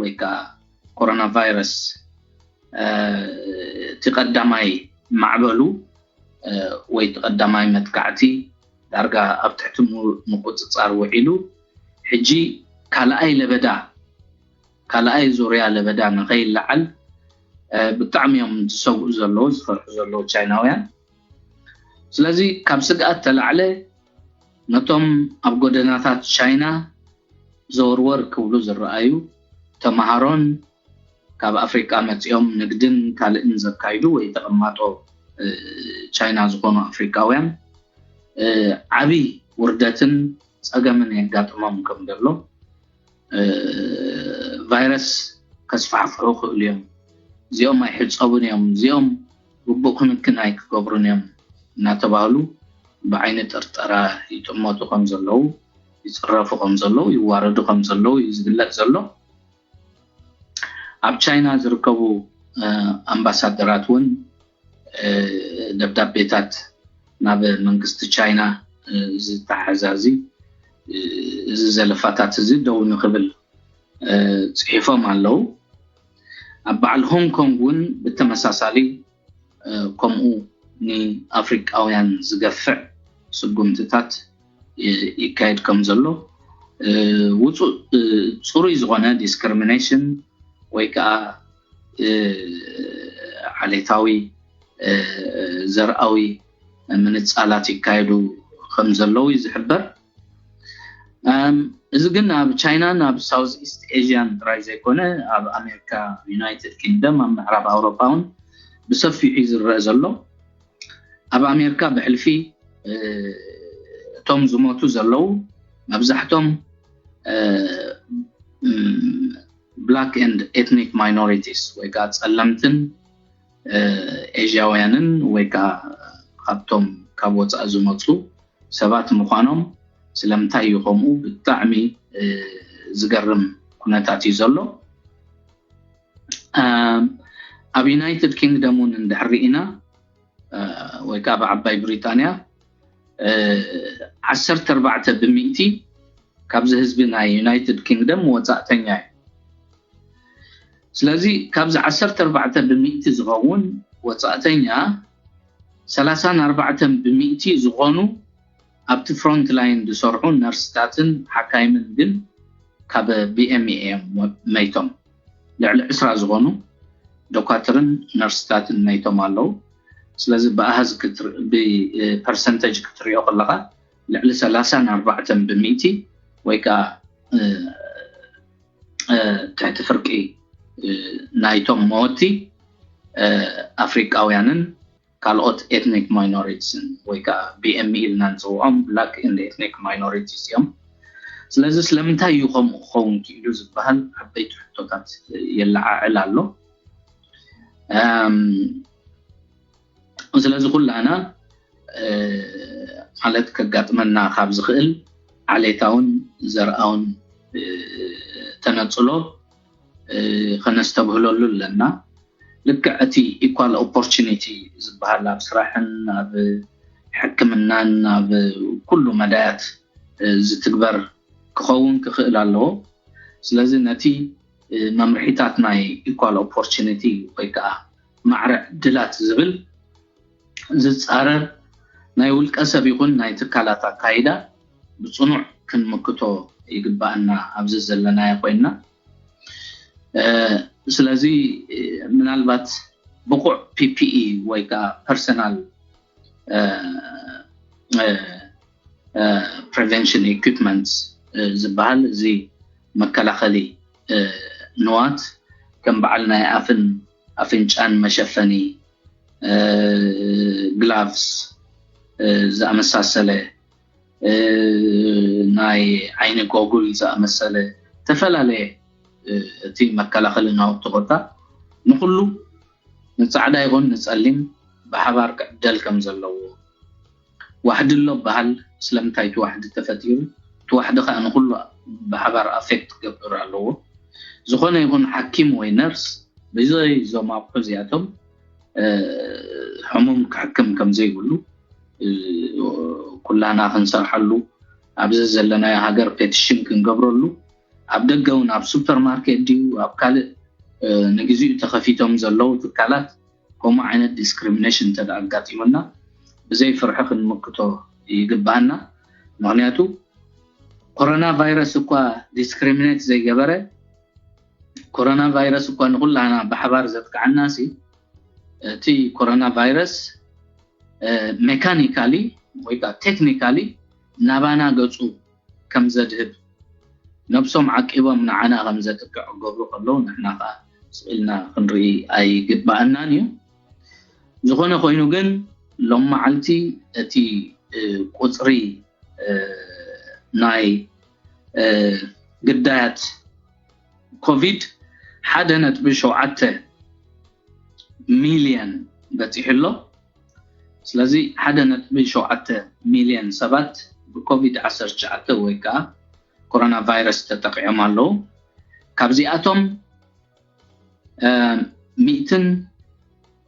ወይ ከዓ ኮሮና ቫይረስ እቲ ቀዳማይ ማዕበሉ ወይ እቲ ቀዳማይ መጥቃዕቲ ዳርጋ ኣብ ትሕቲ ምቁፅፃር ውዒሉ፣ ሕጂ ካልኣይ ለበዳ ካልኣይ ዙርያ ለበዳ ንኸይለዓል ብጣዕሚ እዮም ዝሰግኡ ዘለዉ፣ ዝፈርሑ ዘለዉ ቻይናውያን። ስለዚ ካብ ስግኣት ተላዕለ ነቶም ኣብ ጎደናታት ቻይና ዘወርወር ክብሉ ዝረኣዩ ተምሃሮን ካብ ኣፍሪቃ መፂኦም ንግድን ካልእን ዘካይዱ ወይ ተቐማጦ ቻይና ዝኾኑ ኣፍሪቃውያን ዓብይ ውርደትን ፀገምን የጋጥሞም ከም ዘሎ ቫይረስ ከስፋሕፍሑ ክእሉ እዮም፣ እዚኦም ኣይሕፀቡን እዮም፣ እዚኦም ግቡእ ክንክን ኣይክገብሩን እዮም እናተባህሉ ብዓይኒ ጥርጠራ ይጥመቱ ከም ዘለዉ፣ ይፅረፉ ከም ዘለዉ፣ ይዋረዱ ከም ዘለዉ እዩ ዝግለፅ ዘሎ። ኣብ ቻይና ዝርከቡ ኣምባሳደራት እውን ደብዳቤታት ናብ መንግስቲ ቻይና ዝተሓዛዚ እዚ ዘለፋታት እዚ ደው ንክብል ፅሒፎም ኣለዉ። ኣብ በዓል ሆንግ ኮንግ እውን ብተመሳሳሊ ከምኡ ንኣፍሪቃውያን ዝገፍዕ ስጉምትታት ይካየድ ከም ዘሎ ውፁእ ፅሩይ ዝኾነ ዲስክሪሚኔሽን ወይ ከዓ ዓሌታዊ ዘርኣዊ ምንፃላት ይካየዱ ከም ዘለዉ እዩ ዝሕበር። እዚ ግን ኣብ ቻይናን ኣብ ሳውዝ ኢስት ኤዥያን ጥራይ ዘይኮነ ኣብ ኣሜሪካ፣ ዩናይትድ ኪንግደም፣ ኣብ ምዕራብ ኣውሮፓ እውን ብሰፊሑ እዩ ዝረአ ዘሎ። ኣብ ኣሜሪካ ብሕልፊ እቶም ዝሞቱ ዘለዉ መብዛሕቶም ብላክ ኤንድ ኤትኒክ ማይኖሪቲስ ወይ ከዓ ፀለምትን ኤዥያውያንን ወይ ከዓ ካብቶም ካብ ወፃኢ ዝመፁ ሰባት ምዃኖም ስለምንታይ እዩ ከምኡ ብጣዕሚ ዝገርም ኩነታት እዩ ዘሎ። ኣብ ዩናይትድ ኪንግደም እውን እንድሕር ርኢና ወይ ከዓ ኣብ ዓባይ ብሪጣንያ ዓሰርተ ኣርባዕተ ብሚእቲ ካብዚ ህዝቢ ናይ ዩናይትድ ኪንግደም ወፃእተኛ እዩ። ስለዚ ካብዚ ዓሰርተ ኣርባዕተ ብሚእቲ ዝኸውን ወፃእተኛ ሰላሳን ኣርባዕተን ብሚእቲ ዝኾኑ ኣብቲ ፍሮንት ላይን ዝሰርሑ ነርስታትን ሓካይምን ግን ካብ ቢኤምኢ እዮም መይቶም። ልዕሊ ዕስራ ዝኾኑ ዶኳትርን ነርስታትን መይቶም ኣለዉ። ስለዚ ብኣሃዝ ብፐርሰንተጅ ክትሪኦ ከለካ ልዕሊ ሰላሳን ኣርባዕተን ብሚእቲ ወይ ከዓ ትሕቲ ፍርቂ ናይቶም መወቲ ኣፍሪቃውያንን ካልኦት ኤትኒክ ማይኖሪቲስን ወይ ከዓ ቢኤምኢ ኢልና ንፅውዖም ብላክ ኤንድ ኤትኒክ ማይኖሪቲስ እዮም። ስለዚ ስለምንታይ እዩ ከምኡ ክኸውን ክኢሉ ዝበሃል ዓበይቲ ሕቶታት የለዓዕል ኣሎ። ስለዚ ኩላና ማለት ከጋጥመና ካብ ዝኽእል ዓሌታውን ዘርኣውን ተነፅሎ ከነስተብህለሉ ኣለና። ልክዕ እቲ ኢኳል ኦፖርቹኒቲ ዝበሃል ኣብ ስራሕን ኣብ ሕክምናን ኣብ ኩሉ መዳያት ዝትግበር ክኸውን ክኽእል ኣለዎ። ስለዚ ነቲ መምርሒታት ናይ ኢኳል ኦፖርቹኒቲ ወይ ከዓ ማዕረ ዕድላት ዝብል ዝፃረር ናይ ውልቀ ሰብ ይኹን ናይ ትካላት ኣካይዳ ብፅኑዕ ክንምክቶ ይግባኣና ኣብዚ ዘለናዮ ኮይንና። ስለዚ ምናልባት ብቑዕ ፒፒኢ ወይ ከዓ ፐርሰናል ፕሪቨንሽን ኢኩፕመንትስ ዝበሃል እዚ መከላኸሊ ንዋት ከም በዓል ናይ ኣፍን ኣፍንጫን መሸፈኒ ግላቭስ ዝኣመሳሰለ ናይ ዓይኒ ጎጉል ዝኣመሰለ ዝተፈላለየ እቲ መከላኸሊ ናውቲ ኮታ ንኩሉ ንፃዕዳ ይኹን ንፀሊም ብሓባር ክዕደል ከም ዘለዎ ዋሕዲ ኣሎ በሃል ስለምንታይ እቲ ዋሕዲ ተፈጢሩ እቲ ዋሕዲ ከዓ ንኩሉ ብሓባር ኣፌክት ክገብር ኣለዎ። ዝኾነ ይኹን ሓኪም ወይ ነርስ ብዘይ እዞም ኣቑሑ እዚኣቶም ሕሙም ክሕክም ከም ዘይብሉ ኩላና ክንሰርሓሉ ኣብዚ ዘለናዮ ሃገር ፔቲሽን ክንገብረሉ ኣብ ደገ እውን ኣብ ሱፐርማርኬት ድዩ ኣብ ካልእ ንግዜኡ ተኸፊቶም ዘለዉ ትካላት ከምኡ ዓይነት ዲስክሪሚኔሽን እንተ ኣጋጢሙና ብዘይ ፍርሒ ክንምክቶ ይግባኣና። ምክንያቱ ኮሮና ቫይረስ እኳ ዲስክሪሚኔት ዘይገበረ፣ ኮሮና ቫይረስ እኳ ንኩላና ብሓባር ዘጥቃዓና ሲ እቲ ኮሮና ቫይረስ ሜካኒካሊ ወይ ከዓ ቴክኒካሊ ናባና ገፁ ከም ዘድህብ ነብሶም ዓቂቦም ንዓና ከም ዘጥቅዕ ክገብሩ ከለዉ ንሕና ከዓ ስኢልና ክንርኢ ኣይግባኣናን እዩ። ዝኾነ ኮይኑ ግን ሎም መዓልቲ እቲ ቁፅሪ ናይ ግዳያት ኮቪድ ሓደ ነጥቢ ሸውዓተ ሚልዮን በፂሑ ኣሎ። ስለዚ ሓደ ነጥቢ ሸውዓተ ሚልዮን ሰባት ብኮቪድ ዓሰርተ ትሽዓተ ወይ ከዓ ኮሮና ቫይረስ ተጠቂዖም ኣለዉ። ካብዚኣቶም ሚእትን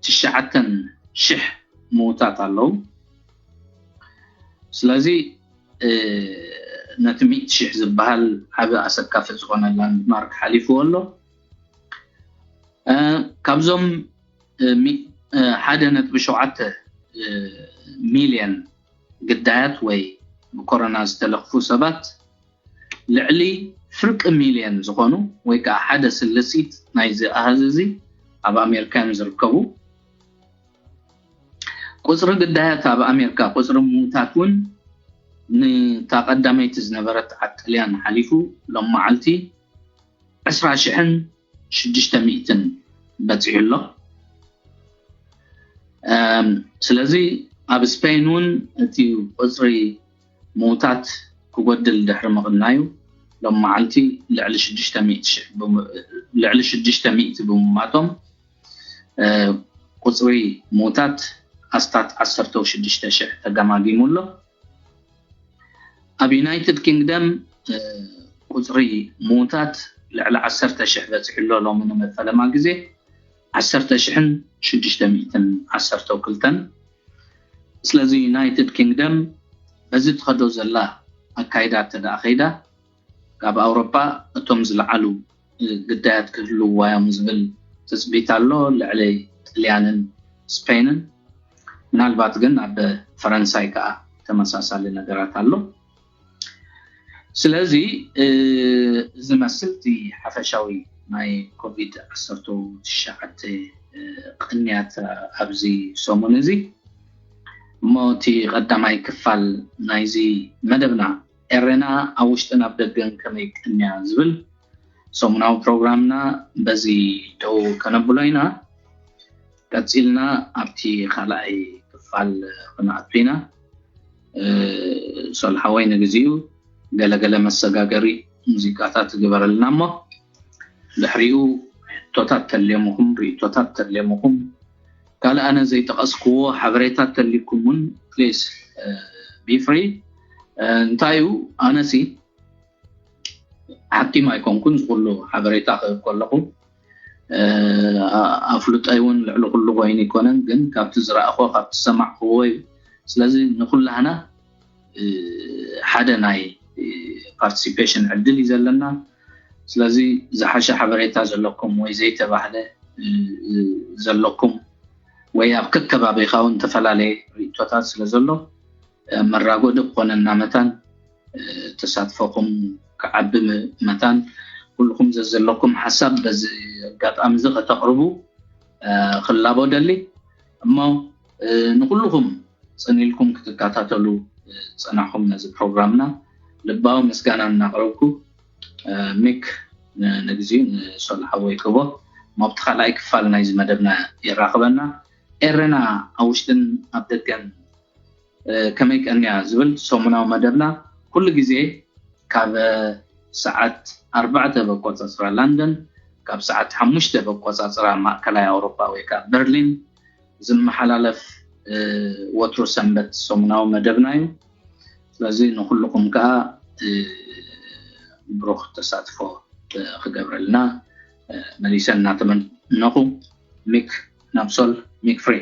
ትሽዓተን ሽሕ ምዉታት ኣለዉ። ስለዚ ነቲ ሚእቲ ሽሕ ዝበሃል ዓቢ ኣሰካፊ ዝኾነ ላንድማርክ ሓሊፍዎ ኣሎ። ካብዞም ሓደ ነጥቢ ሸውዓተ ሚልዮን ግዳያት ወይ ብኮሮና ዝተለኽፉ ሰባት ልዕሊ ፍርቂ ሚልዮን ዝኾኑ ወይ ከዓ ሓደ ስልሲት ናይዚ ኣሃዝ እዚ ኣብ ኣሜሪካ እዮም ዝርከቡ። ቁፅሪ ግዳያት ኣብ ኣሜሪካ፣ ቁፅሪ ምዉታት እውን ንታ ቀዳመይቲ ዝነበረት ዓድ ጥልያን ሓሊፉ ሎም መዓልቲ ዕስራ ሽሕን ሽዱሽተ ሚእትን በፂሑ ኣሎ። ስለዚ ኣብ ስፔን እውን እቲ ቁፅሪ ምዉታት ክጎድል ድሕሪ ምቕናዩ ሎም መዓልቲ ልዕሊ ሽዱሽተ ሚእቲ ሽሕ ልዕሊ ሽዱሽተ ሚእቲ ብምማቶም ቁፅሪ ምዉታት ኣስታት ዓሰርተ ሽዱሽተ ሽሕ ተገማጊሙ ኣሎ። ኣብ ዩናይትድ ኪንግደም ቁፅሪ ምዉታት ልዕሊ ዓሰርተ ሽሕ በፂሑ ኣሎ። ሎሚ ንመፈለማ ግዜ ዓሰርተ ሽሕን ሽዱሽተ ሚእትን ዓሰርተ ክልተን። ስለዚ ዩናይትድ ኪንግደም በዚ ትኸዶ ዘላ ኣካይዳ እንተ ደኣ ከይዳ ካብ ኣውሮጳ እቶም ዝለዓሉ ግዳያት ክህልውዋ እዮም ዝብል ትፅቢት ኣሎ ልዕሊ ጥልያንን ስፔንን። ምናልባት ግን ኣብ ፈረንሳይ ከዓ ተመሳሳሊ ነገራት ኣሎ። ስለዚ ዝመስል እቲ ሓፈሻዊ ናይ ኮቪድ ዓሰርተ ትሽዓተ ቅንያት ኣብዚ ሰሙን እዚ እሞ እቲ ቀዳማይ ክፋል ናይዚ መደብና ኤረና ኣብ ውሽጥን ኣብ ደገን ከመይ ቅንያ ዝብል ሰሙናዊ ፕሮግራምና በዚ ደው ከነብሎ ኢና። ቀፂልና ኣብቲ ካልኣይ ክፋል ክንኣቱ ኢና። ሶል ሓወይ ንግዚኡ ገለገለ መሰጋገሪ ሙዚቃታት ግበረልና እሞ ድሕሪኡ ሕቶታት ተልዮምኹም ርእቶታት ተልዮምኹም ካልእ ኣነ ዘይጠቐስክዎ ሓበሬታት ተሊኩም እውን ፕሊስ ቢ ፍሪ። እንታይ እዩ ኣነሲ ሓኪም ኣይኮንኩን ዝኩሉ ሓበሬታ ክህብ ከለኹ ኣፍልጠይ እውን ልዕሊ ኩሉ ኮይኑ ይኮነን ግን ካብቲ ዝረኣኽዎ ካብቲ ዝሰማዕክዎ እዩ። ስለዚ ንኩላህና ሓደ ናይ ፓርቲሲፔሽን ዕድል እዩ ዘለና። ስለዚ ዝሓሸ ሓበሬታ ዘለኩም ወይ ዘይተባህለ ዘለኩም ወይ ኣብ ከከባቢኻ እውን ዝተፈላለየ ርእቶታት ስለ ዘሎ መራጎዲ ክኾነና መታን ተሳትፎኹም ክዓቢ መታን ኩልኹም ዘዘለኩም ሓሳብ በዚ ኣጋጣሚ እዚ ከተቕርቡ ክላቦ ደሊ እሞ ንኩልኹም ፅን ኢልኩም ክትከታተሉ ዝፀናሕኹም ነዚ ፕሮግራምና ልባዊ ምስጋና እናቕረብኩ ሚክ ንግዚኡ ንሶል ሓወይ ክቦ እሞ ኣብቲ ካልኣይ ክፋል ናይዚ መደብና የራኽበና። ኤረና ኣብ ውሽጥን ኣብ ደገን ከመይ ቀንያ ዝብል ሰሙናዊ መደብና ኩሉ ግዜ ካብ ሰዓት ኣርባዕተ በቆፃፅራ ላንደን ካብ ሰዓት ሓሙሽተ በቆፃፅራ ማእከላይ ኣውሮፓ ወይ ከዓ በርሊን ዝመሓላለፍ ወትሩ ሰንበት ሰሙናዊ መደብና እዩ። ስለዚ ንኩልኩም ከዓ ብሩክ ተሳትፎ ክገብረልና መሊሰ እናተመነኹ ሚክ ናብ ሶል ሚክ ፍሪ።